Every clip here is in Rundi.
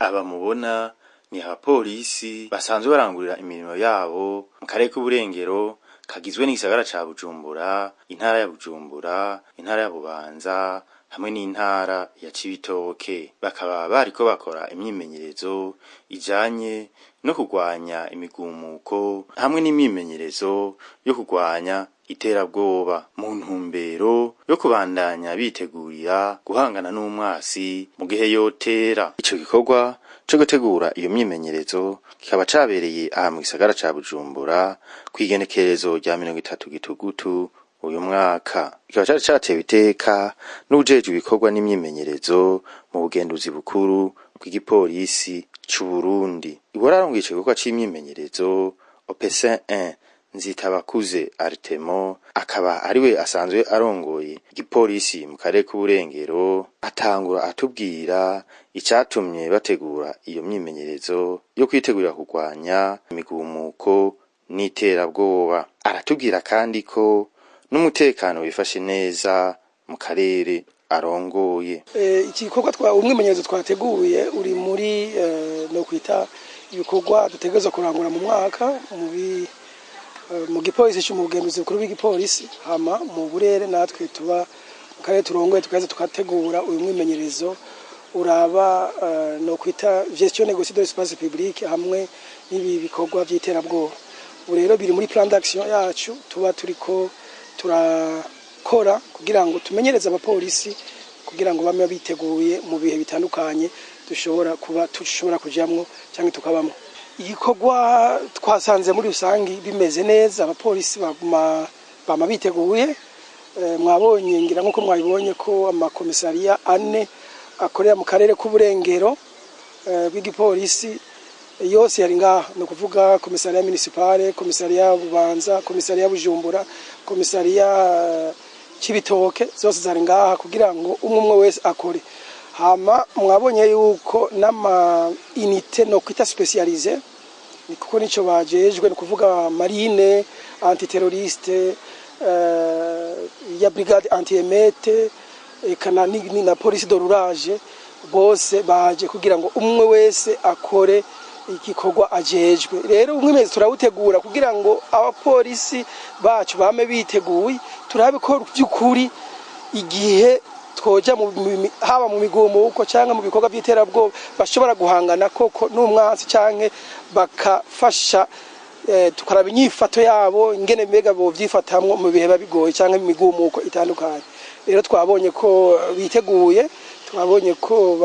Aba mubona ni abapolisi basanzwe barangurira imirimo yabo mu karere k'uburengero kagizwe n'igisagara ca Bujumbura, intara ya Bujumbura, intara ya Bubanza hamwe n'intara ya Cibitoke. Bakaba bariko bakora imyimenyerezo ijanye no kurwanya imigumuko hamwe n'imyimenyerezo yo kurwanya iterabwoba mu ntumbero yo kubandanya bitegurira guhangana n'umwasi mu gihe yotera. Ico gikorwa co gutegura iyo myimenyerezo kikaba cabereye aha mu gisagara ca Bujumbura kw'igenekerezo rya 30 Gitugutu uyu mwaka. Kikaba cari catewe iteka n'uwujejwe ibikorwa n'imyimenyerezo mu bugenduzi bukuru bw'igipolisi c'Uburundi. Uwararongoye ico gikorwa c'imyimenyerezo, OPC 1 Nzitabakuze Artemo, akaba ariwe asanzwe arongoye igipolisi mu karere k'uburengero, atangura atubwira icatumye bategura iyo myimenyerezo yo kwitegurira kurwanya imigumuko n'iterabwoba. Aratubwira kandi ko n'umutekano wifashe neza mu karere arongoye. Iki gikorwa twa umwimenyerezo twateguye uri muri no kwita ibikorwa dutegerezwa kurangura mu mwaka mu gipolisi cyo mu bugenduzi bukuru bw'igipolisi, hama mu burere natwe tuba mu karere turongoye tukaza tukategura uyu mwimenyerezo uraba no kwita gestion négociée de l'espace public hamwe n'ibi bikorwa by'iterabwoba. Ubu rero biri muri plan d'action yacu tuba turiko turakora kugira ngo tumenyereze abapolisi kugira ngo bame biteguye mu bihe bitandukanye dushobora kuba dushobora kujamwo cyangwa tukabamwo. Igikorwa twasanze muri rusangi bimeze neza, abapolisi baguma bama biteguye. Mwabonye ngira nkuko mwabibonye ko amakomisariya ane akorera mu karere k'uburengero bw'igipolisi yose yari ngaha, ni ukuvuga komisariya municipale, komisariya Bubanza, komisariya Bujumbura, komisariya Cibitoke, zose zari ngaha kugira ngo umwe umwe wese akore. Hama mwabonye yuko n'ama unité no kwita spécialisées ni kuko nico bajejwe, ni kuvuga marine antiterroriste, ya brigade anti-émeute, eka na police de roulage, bose baje kugira ngo umwe wese akore igikorwa ajejwe. Rero umwimenyerezo turawutegura kugira ngo abapolisi bacu bame biteguye, turabe ko by'ukuri igihe twoja haba mu migumuko cyangwa mu bikorwa by'iterabwoba bashobora guhangana koko n'umwansi canke bakafasha, tukaraba inyifato yabo ingene mbega bovyifatamwo mu bihe biba bigoye canke mu migumuko itandukanye. Rero twabonye ko biteguye, twabonye ko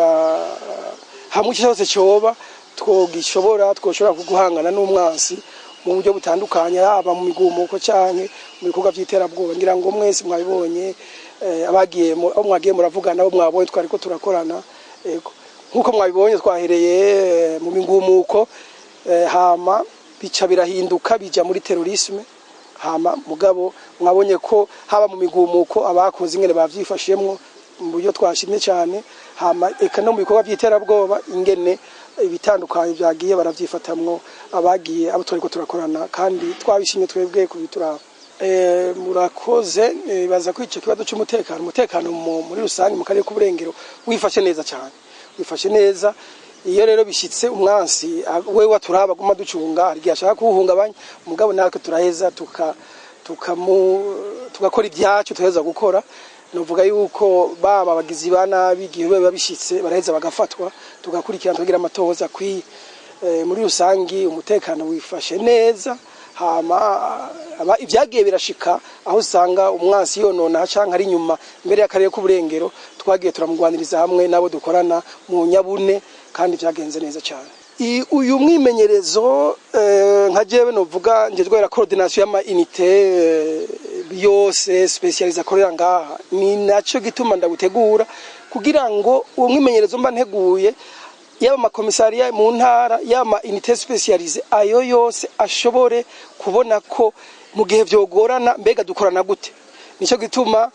hamwe icyo cyose coba twogishobora, twoshobora guhangana n'umwansi mu buryo butandukanye, haba mu migumuko canke mu bikorwa by'iterabwoba. Ngira ngo mwese mwabibonye, abagiye abo mwagiye muravugana, abo mwabonye twariko turakorana. Ego, nkuko mwabibonye twahereye mu migumuko, hama bica birahinduka bija muri terrorisme. Hama mugabo mwabonye ko haba mu migumuko abakoze ingene bavyifashemwo mu buryo twashimye cyane, hama eka no mu bikorwa by'iterabwoba ingene ibitandukanye byagiye baravyifatamwo abagiye abo twariko turakorana, kandi twabishimye twebwe kubituraba. Murakoze. Baza kwica kibazo cy'umutekano. Umutekano muri rusange mu karere k'uburengero wifashe neza cyane, wifashe neza. Iyo rero bishitse umwansi we waturaba guma ducunga, hari igihe ashaka kuwuhungabanya, mugabo natwe turaheza tugakora ibyacu tuheza gukora. Novuga yuko baba abagizi ba nabi igihe biba bishitse baraheza bagafatwa, tugakurikirana, tukagira amatohoza akwiye. Muri rusangi umutekano wifashe neza. Hama aba ibyagiye birashika aho usanga umwansi yonona canke ari inyuma mbere y'akarere k'uburengero, twagiye turamugwaniriza hamwe nabo dukorana mu nyabune, kandi vyagenze neza cyane. Uyu mwimenyerezo, nka jewe novuga njejwe la coordination y'ama unité yose spécialisées akorera ngaha, ni naco gituma ndagutegura kugira ngo uwo mwimenyerezo mba nteguye, yaba amakomisariya mu ntara, yaba ama unité spécialisée, ayo yose ashobore kubona ko mu gihe vyogorana mbega dukorana gute. Nico gituma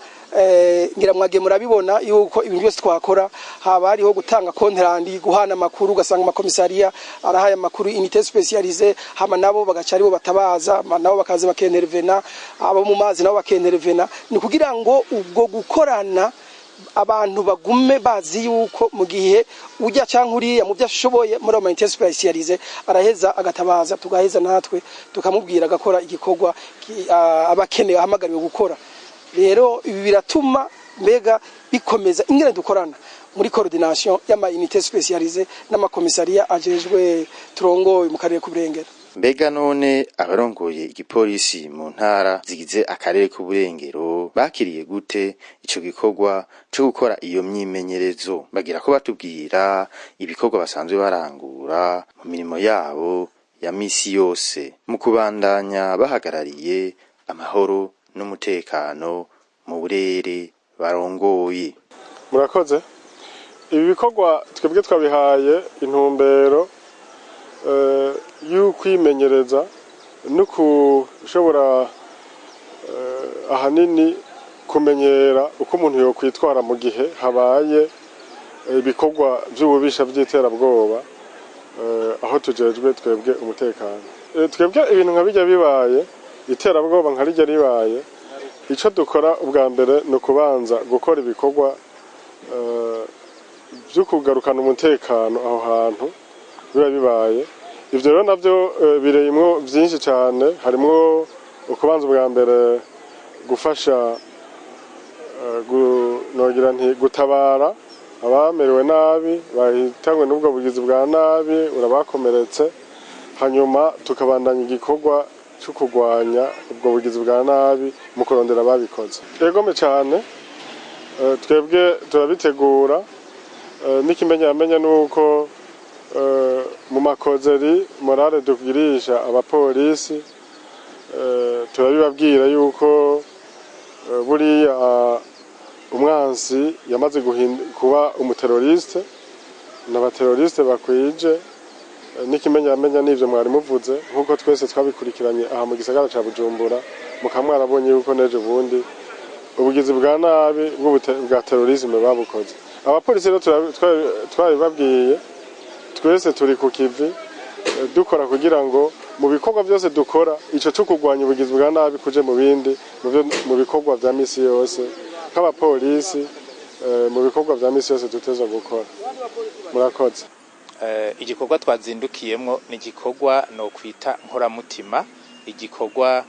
ngira mwagiye murabibona yuko ibintu byose twakora haba hariho gutanga compte rendu, guhana amakuru, ugasanga amakomisariya arahaye amakuru unité spécialisée, hama nabo bagaca aribo batabaza, nabo bakaza bakintervena, abo mu mazi nabo bakintervena. Ni kugira ngo ubwo gukorana abantu bagume bazi yuko mu gihe ujya canke uriya mu byo ashoboye muri ayo unité spécialisée araheza agatabaza, tugaheza natwe tukamubwira agakora igikorwa aba akeneye, ahamagariwe gukora. Rero ibi biratuma mbega bikomeza ingene dukorana muri coordination y'ama unité spécialisée n'amakomisariya ajejwe turongoye mu karere k'uburengero. Mbega none abarongoye igipolisi mu ntara zigize akarere k'uburengero bakiriye gute ico gikorwa co gukora iyo myimenyerezo? Bagira ko batubwira ibikorwa basanzwe barangura mu mirimo yabo ya misi yose mu kubandanya bahagarariye amahoro n'umutekano mu burere barongoye. Murakoze. Ibi bikorwa twebwe twabihaye intumbero y'ukwimenyereza no kushobora ahanini kumenyera uko umuntu yokwitwara mu gihe habaye ibikorwa by'ububisha by'iterabwoba aho tujejwe twebwe umutekano. Twebwe ibintu nka bijya bibaye, iterabwoba nka rijya ribaye, icyo dukora ubwa mbere ni ukubanza gukora ibikorwa byo kugarukana umutekano aho hantu biba bibaye. Ibyo rero nabyo birimwo byinshi cyane, harimwo ukubanza ubwa mbere gufasha, nogira nti gutabara abamerewe nabi bahitanywe n'ubwo bugizi bwa nabi, urabakomeretse, hanyuma tukabandanya igikorwa cyo kurwanya ubwo bugizi bwa nabi mu kurondera ababikoze. Egome cyane, twebwe turabitegura, n'ikimenyamenya nuko mu ma causeries morales tugirisha abapolisi, turabibabwira yuko buriya umwansi yamaze kuba umuteroriste n'abateroriste bakwije. N'ikimenyamenya n'ivyo mwari muvuze, nk'uko twese twabikurikiranye aha mu gisagara ca Bujumbura, mukaba mwarabonye yuko n'ejo bundi ubugizi bwa nabi bwa terrorisme babukoze. Abapolisi rero twabibabwiye, twese turi ku kivi, dukora kugira ngo mu bikorwa byose dukora ico cyo kurwanya ubugizi bwa nabi kuje mu bindi mu bikorwa vya misi yose nk'abapolisi, mu bikorwa vya misi yose duteza gukora. Murakoze. Igikorwa twazindukiyemwo ni igikorwa no kwita nkoramutima, igikorwa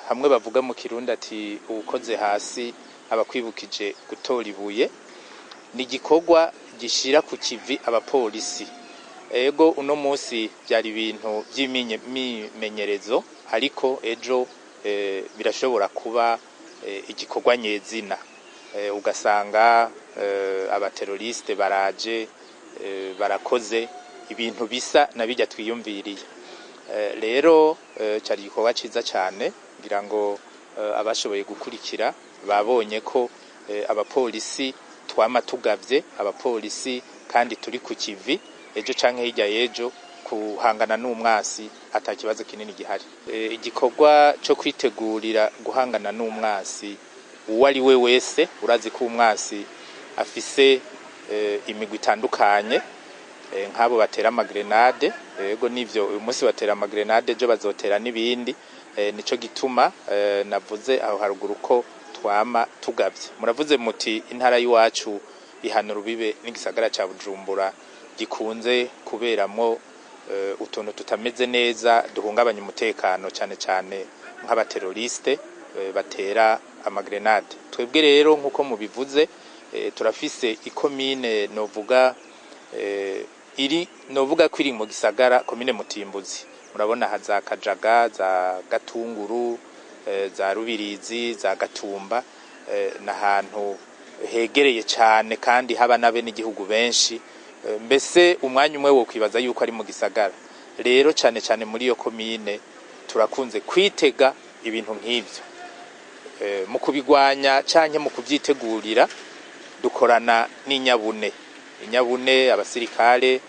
hamwe bavuga mu Kirundi ati uwukoze hasi abakwibukije gutora ibuye. Ni igikorwa gishira ku kivi abapolisi. Ego, uno munsi byari ibintu by'imyimenyerezo, ariko ejo birashobora kuba igikorwa nyezina, ugasanga abateroriste baraje, barakoze ibintu bisa na bijya twiyumviriye. Rero cyari igikorwa ciza cyane, ngira ngo abashoboye gukurikira babonye ko abapolisi twama tugavye, abapolisi kandi turi ku kivi, ejo canke hirya y'ejo kuhangana n'umwasi ata kibazo kinini gihari. Igikorwa cyo kwitegurira guhangana n'umwasi uwo ari we wese, urazi ko umwasi afise imigwi itandukanye, nk'abo batera amagrenade. Yego, nivyo, uyu munsi batera amagrenade, ejo bazotera n'ibindi. Nico gituma navuze aho haruguru ko twama tugavye. Muravuze muti intara y'iwacu ihana urubibe n'igisagara ca Bujumbura gikunze kuberamwo utuntu tutameze neza duhungabanya umutekano, cyane cyane nk'abateroriste batera amagrenade. Twebwe rero, nk'uko mubivuze, turafise ikomine novuga iri, novuga ko iri mu gisagara, komine Mutimbuzi. Murabona aha za Kajaga, za Gatunguru, za Rubirizi, za Gatumba, n'ahantu hegereye cane kandi haba n'abenegihugu benshi. Mbese umwanya umwe wo kwibaza yuko ari mu gisagara. Rero cane cane muri iyo komine turakunze kwitega ibintu nk'ivyo. Mu kubigwanya canke mu kuvyitegurira dukorana n'inyabune, inyabune, abasirikare,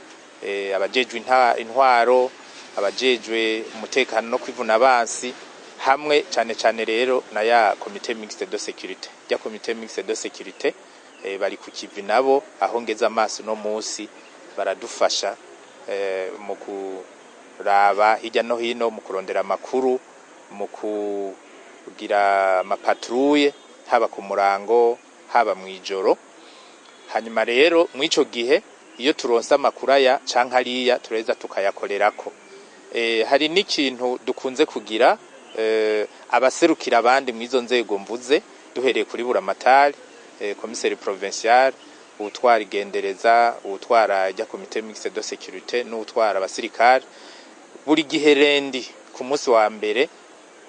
abajejwe intwaro, abajejwe umutekano no kwivuna abansi, hamwe cane cane rero na ya comité mixte de sécurité. Ya comité mixte de sécurité bari ku kivi nabo, aho ngeze amaso no musi baradufasha mu kuraba hirya no hino, mu kurondera amakuru, mu kugira ama patrouilles, haba ku murango, haba mw'ijoro. Hanyuma rero mw'ico gihe iyo turonse amakuru aya canke ariya, turaheza tukayakorerako. Hari n'ikintu dukunze kugira, abaserukira abandi mw'izo nzego mvuze, duhereye kuri buramatari, commissaire provincial, uwutwara igendereza, uwutwara rya comité mixte de sécurité n'uwutwara abasirikare, buri gihe lundi ku munsi wa mbere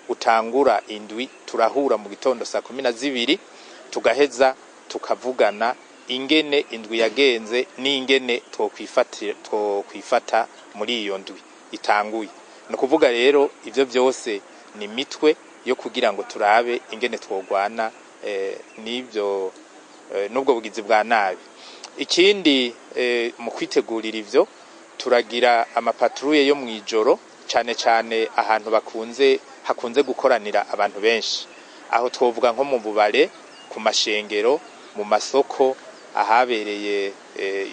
utangura indwi turahura mu gitondo saa 12, tugaheza tukavugana ingene indwi yagenze n'ingene twokwifata muri iyo ndwi itanguye. Ni ukuvuga rero ivyo byose ni mitwe yo kugira ngo turabe ingene twogwana n'ibyo n'ubwo bugizi bwa nabi. Ikindi, mu kwitegurira ivyo turagira ama patrouilles yo mw'ijoro, cane cane ahantu hakunze gukoranira abantu benshi. Aho twovuga nko mu bubare, ku mashengero, mu masoko, ahabereye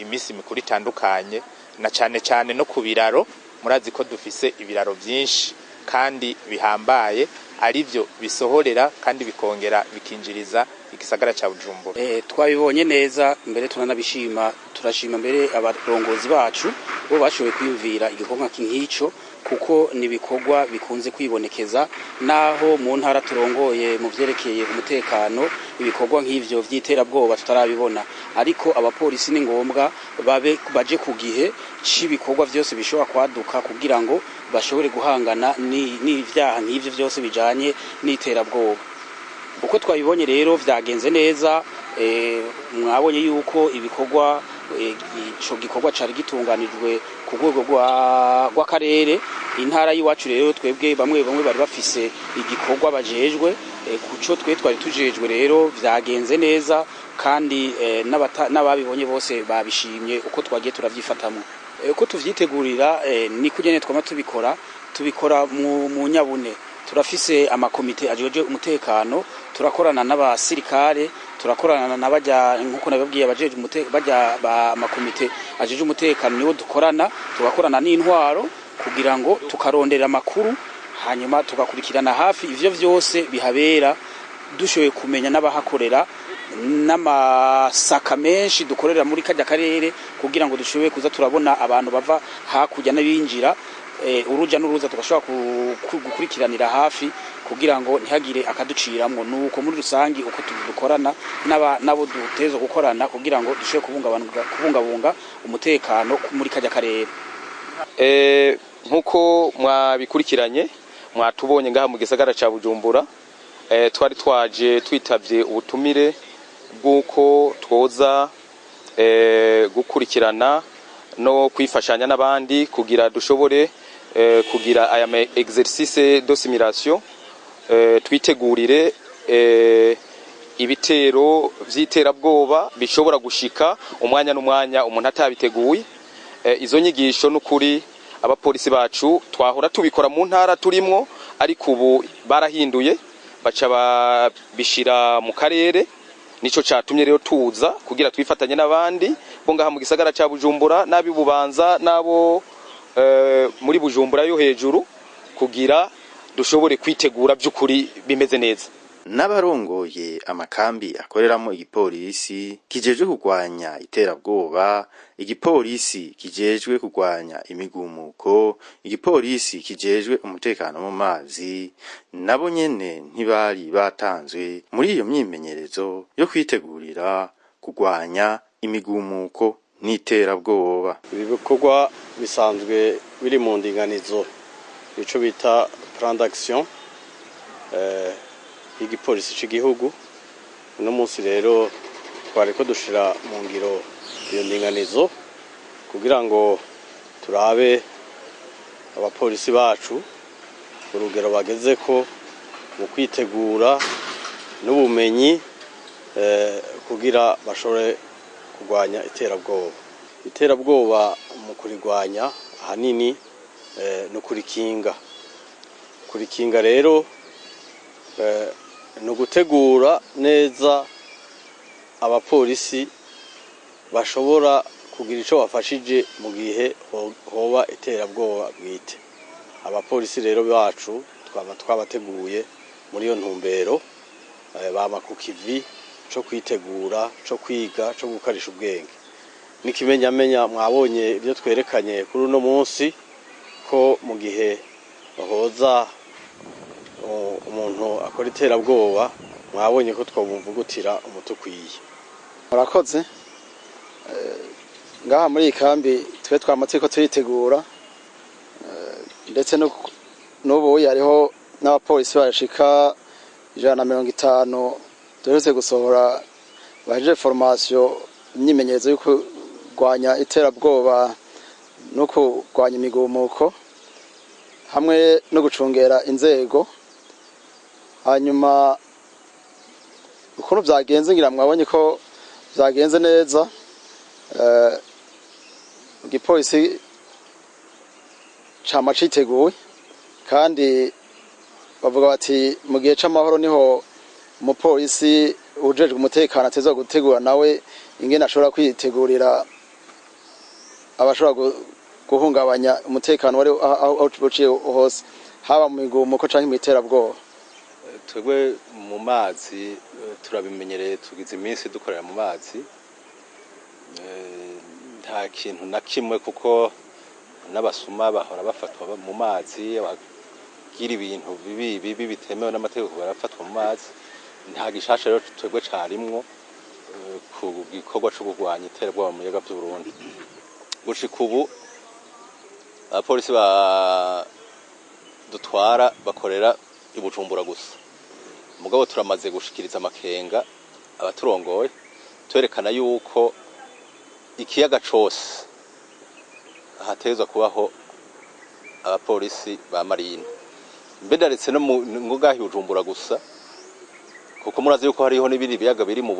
imisi mikuru itandukanye, na cane cane no ku biraro. Murazi ko dufise ibiraro vyinshi kandi bihambaye, arivyo bisohorera kandi bikongera bikinjiriza igisagara ca Bujumbura. Twabibonye neza, mbere turanabishima. Turashima mbere abarongozi bacu bo bashoboye kwiyumvira igikorwa nk'ico, kuko ni ibikorwa bikunze kwibonekeza naho mu ntara turongoye mu vyerekeye umutekano ibikorwa nk'ivyo vy'iterabwoba tutarabibona, ariko abapolisi ni ngombwa babe baje ku gihe c'ibikorwa vyose bishobora kwaduka kugira ngo bashobore guhangana n'ivyaha nk'ivyo vyose bijanye n'iterabwoba. Uko twabibonye rero vyagenze neza. Mwabonye yuko ibikorwa ico gikorwa cari gitunganijwe ku rwego rw'akarere, intara y'iwacu. Rero twebwe bamwe bamwe bari bafise igikorwa bajejwe, kuco twe twari tujejwe. Rero vyagenze neza kandi n'ababibonye bose babishimye uko twagiye turavyifatamwo. Uko tuvyitegurira ni kugene twama tubikora mu nyabune. Turafise amakomite ajejwe umutekano, turakorana n'abasirikare, turakorana n'abajya, nkuko nababwiye, abajeje bajya amakomite ajeje umutekano nibo dukorana, tugakorana n'intwaro kugira ngo tukarondera amakuru, hanyuma tugakurikirana hafi ivyo vyose bihabera, dushoboye kumenya n'abahakorera n'amasaka menshi dukorera muri kajya karere, kugira ngo dushobore kuza turabona abantu bava hakurya n'abinjira, uruja n'uruza, tugashobora gukurikiranira hafi kugira ngo ntihagire akaduciramwo. Nuko muri rusangi uko dukorana n'abo dutezwa gukorana kugira ngo dushobore kubungabunga umutekano muri kajya karere. Nkuko mwabikurikiranye, mwatubonye ngaha mu gisagara ca Bujumbura, twari twaje twitavye ubutumire bw'uko twoza gukurikirana no kwifashanya n'abandi kugira dushobore kugira aya ma exercice de simulation, twitegurire ibitero vy'iterabwoba bishobora gushika umwanya n'umwanya umuntu atabiteguye. Izo nyigisho n'ukuri abapolisi bacu twahora tubikora mu ntara turimwo, ariko ubu barahinduye baca babishira mu karere. Nico catumye rero tuza kugira twifatanye n'abandi bo ngaha mu gisagara ca Bujumbura, n'abi Bubanza, n'abo muri Bujumbura yo hejuru, kugira dushobore kwitegura by'ukuri bimeze neza. N'abarongoye amakambi akoreramo igipolisi kijejwe kurwanya iterabwoba, igipolisi kijejwe kurwanya imigumuko, igipolisi kijejwe umutekano mu mazi, nabo nyene ntibari batanzwe muri iyo myimenyerezo yo kwitegurira kurwanya imigumuko n'iterabwoba. Ibi bikorwa bisanzwe biri mu ndinganizo. Ico bita plan d'action y'igipolisi c'igihugu. Uno munsi rero twariko dushira mu ngiro iyo ndinganizo kugira ngo turabe abapolisi bacu urugero bagezeko mu kwitegura n'ubumenyi kugira bashobore kurwanya iterabwoba. Iterabwoba mu kurirwanya ahanini no kurikinga. Kurikinga rero ni ugutegura neza abapolisi bashobora kugira ico bafashije mu gihe hoba iterabwoba bwite. Abapolisi rero bacu twaba twabateguye muri iyo ntumbero, bama ku kivi co kwitegura, co kwiga, co gukarisha ubwenge. N'ikimenyamenya mwabonye ibyo twerekanye kuri uno munsi, ko mu gihe hoza umuntu akora iterabwoba, mwabonye ko twamuvugutira umuti ukwiye. Murakoze. Ngaha muri iyi kambi twe twama turiko turitegura, ndetse n'ubu hariho n'abapolisi barashika 150 duherutse gusohora, bahejeje formation, imyimenyerezo yo kurwanya iterabwoba no kurwanya imigumuko hamwe no gucungera inzego. Hanyuma ukuntu vyagenze, ngira mwabonye ko vyagenze neza. Igipolisi cama citeguye, kandi bavuga bati mu gihe c'amahoro niho umupolisi ujejwe umutekano ateza gutegura nawe ingene ashobora kwitegurira abashobora guhungabanya umutekano wari aho uciye hose, haba mu migumuko canke mw'iterabwoba. Twebwe mu mazi turabimenyereye, tugize iminsi dukorera mu mazi, nta kintu na kimwe, kuko n'abasuma bahora bafatwa mu mazi, abagira ibintu bibi bibi bitemewe n'amategeko barafatwa mu mazi. Nta gishasha rero twebwe carimwo ku gikorwa co kurwanya iterabwoba mu biyaga vy'Uburundi. Gushika ubu abapolisi ba dutwara bakorera i Bujumbura gusa, mugabo turamaze gushikiriza amakenga abaturongoye, twerekana yuko ikiyaga cose hategerezwa kubaho abapolisi ba marine, mbe ndaretse no mu ngaha i Bujumbura gusa, kuko murazi yuko hariho n'ibindi biyaga biri mu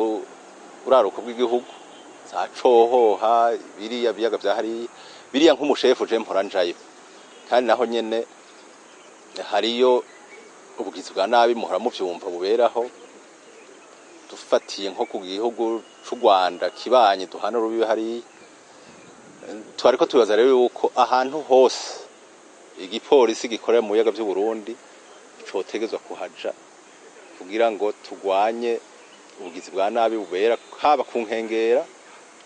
buraruko bw'igihugu, za Cohoha, biriya biyaga vya hariya, biriya nk'umushefu je mpora njayo, kandi naho nyene hariyo ubugizi bwa nabi muhora muvyumva buberaho. Dufatiye nko ku gihugu c'u Rwanda kibanye duhana urubibe hariya, twariko tubaza rero yuko ahantu hose igipolisi gikorera mu biyaga vy'Uburundi cotegezwa kuhaja kugira ngo turwanye ubugizi bwa nabi bubera haba ku nkengera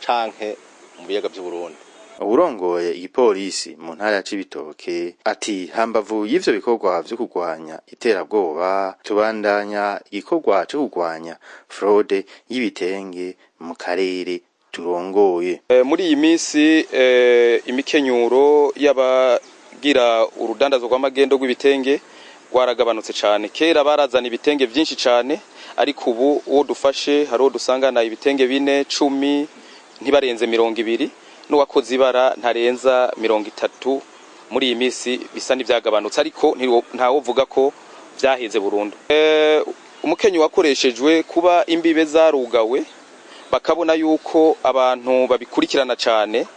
canke mu biyaga vy'Uburundi. Uwurongoye igipolisi mu ntara ya Cibitoke ati hambavu y'ivyo bikorwa vyo kurwanya iterabwoba, tubandanya igikorwa co kurwanya fraude y'ibitenge mu karere turongoye. Muri iyi minsi imikenyuro y'abagira urudandazwa rw'amagendo rw'ibitenge rwaragabanutse cane. Kera barazana ibitenge vyinshi cane, ariko ubu uwo dufashe hari uwo dusangana ibitenge 4, 10, ntibarenze 20, n'uwakoze ibara ntarenza 30. Muri iyi minsi bisa n'ivyagabanutse, ariko ntawovuga ko vyaheze burundu. Umukenyo wakoreshejwe kuba imbibe zarugawe, bakabona yuko abantu babikurikirana cane,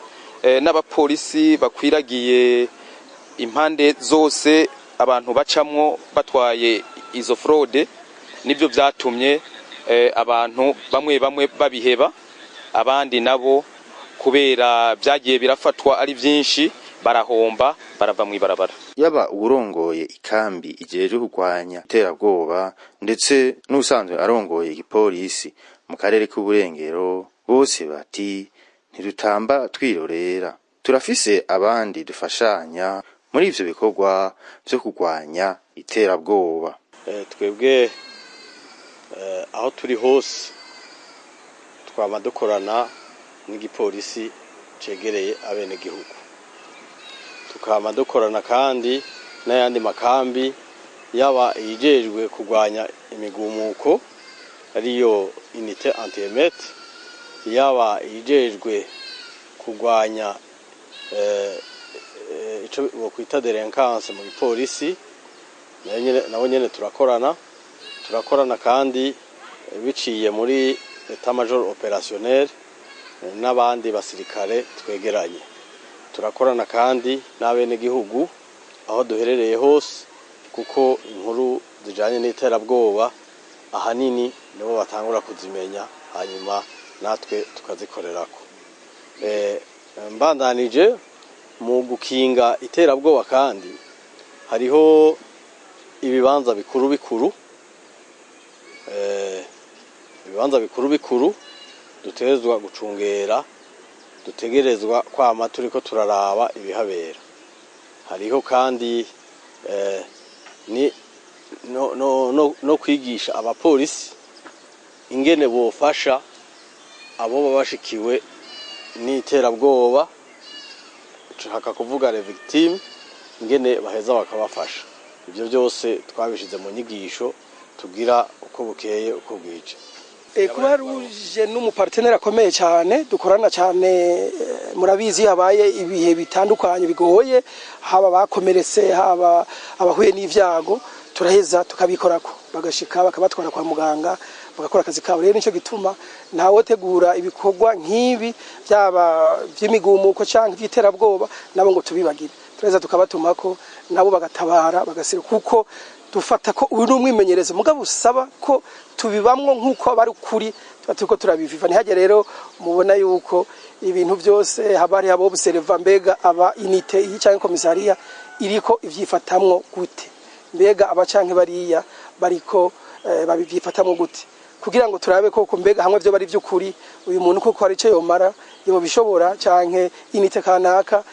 n'abapolisi bakwiragiye impande zose abantu bacamwo batwaye izo fraude, nibyo vyatumye abantu bamwe bamwe babiheba, abandi nabo kubera vyagiye birafatwa ari vyinshi barahomba, barava mw'ibarabara. Yaba uwurongoye ikambi ijejwe kurwanya iterabwoba ndetse n'usanzwe arongoye igipolisi mu karere k'uburengero, bose bati ntidutamba twirorera, turafise abandi dufashanya muri ivyo bikorwa vyo kurwanya iterabwoba. Twebwe aho turi hose twama dukorana n'igipolisi cegereye abenegihugu, tukama dukorana kandi N'ayandi makambi, yaba iyijejwe kurwanya imigumuko, ariyo unité anti-émeute, yaba iyijejwe kurwanya ico bokwita délinquance mu gipolisi, nabo nyene turakorana. Kandi biciye muri état-major opérationnel n'abandi basirikare twegeranye, turakorana kandi n'abenegihugu aho duherereye hose, kuko inkuru zijanye n'iterabwoba ahanini nibo batangura kuzimenya, hanyuma natwe tukazikorerako. Mbandanije mu gukinga iterabwoba, kandi hariho ibibanza bikuru bikuru, ibibanza bikuru bikuru dutegerezwa gucungera, dutegerezwa kwama turiko turaraba ibihabera. Hariho kandi ni no kwigisha abapolisi ingene bofasha abo baba bashikiwe n'iterabwoba, nshaka kuvuga les victimes, ingene baheza bakabafasha. Ibyo byose twabishize mu nyigisho tugira uko bukeye uko bwije. Kuba ruje n'umu partenaire akomeye cyane dukorana cyane. Murabizi, habaye ibihe bitandukanye bigoye, haba bakomeretse, haba abahuye n'ivyago, turaheza tukabikorako, bagashika bakabatwara kwa muganga, bagakora akazi kabo. Rero nico gituma ntawotegura ibikorwa nk'ibi, byaba vy'imigumuko canke ivy'iterabwoba, nabo ngo tubibagire. Turaheza tukabatumako, nabo bagatabara, bagasira, kuko dufata ko uyu ni umwimenyerezo, mugabo usaba ko tubibamwo nk'uko aba ari ukuri, tuba turiko turabiviva. Ntihajye rero mubona yuko ibintu byose haba hari abo observa: mbega aba unité iyi canke commissariat iriko ivyifatamwo gute? Mbega aba canke bariya bariko babivyifatamwo gute? Kugira ngo turabe koko mbega hamwe vyo bari vy'ukuri, uyu muntu koko hari ico yomara, yoba bishobora, canke unité kanaka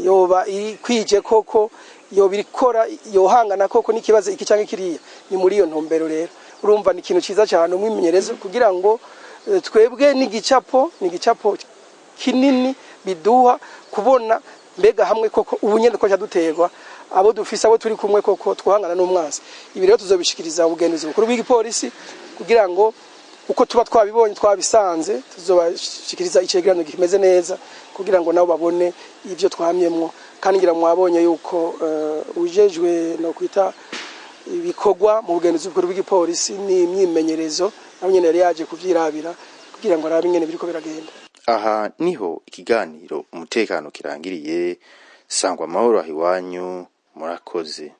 yoba iri kwije koko, yoba irikora, yohangana koko n'ikibazo iki canke kiriya. Ni muri iyo ntumbero rero, urumva ni ikintu ciza cyane umwimenyerezo, kugira ngo twebwe n'igicapo, ni igicapo kinini biduha kubona mbega hamwe koko ubu nyene ko duterwa, abo dufise, abo turi kumwe, koko twahangana n'umwansi. Ibi rero tuzobishikiriza ubugenduzi bukuru bw'igipolisi, kugira ngo uko tuba twabibonye, twabisanze, tuzobashikiriza icegeranyo kimeze neza, kugira ngo nabo babone ivyo twamyemwo. Kandi ngira mwabonye yuko ujejwe no kwita ibikorwa mu bugenduzi bukuru bw'igipolisi n'imyimenyerezo nawe nyene yari yaje kuvyirabira, kugira ngo arabe ingene biriko biragenda. Aha niho ikiganiro umutekano kirangiriye. Sangwa amahoro aho iwanyu, murakoze.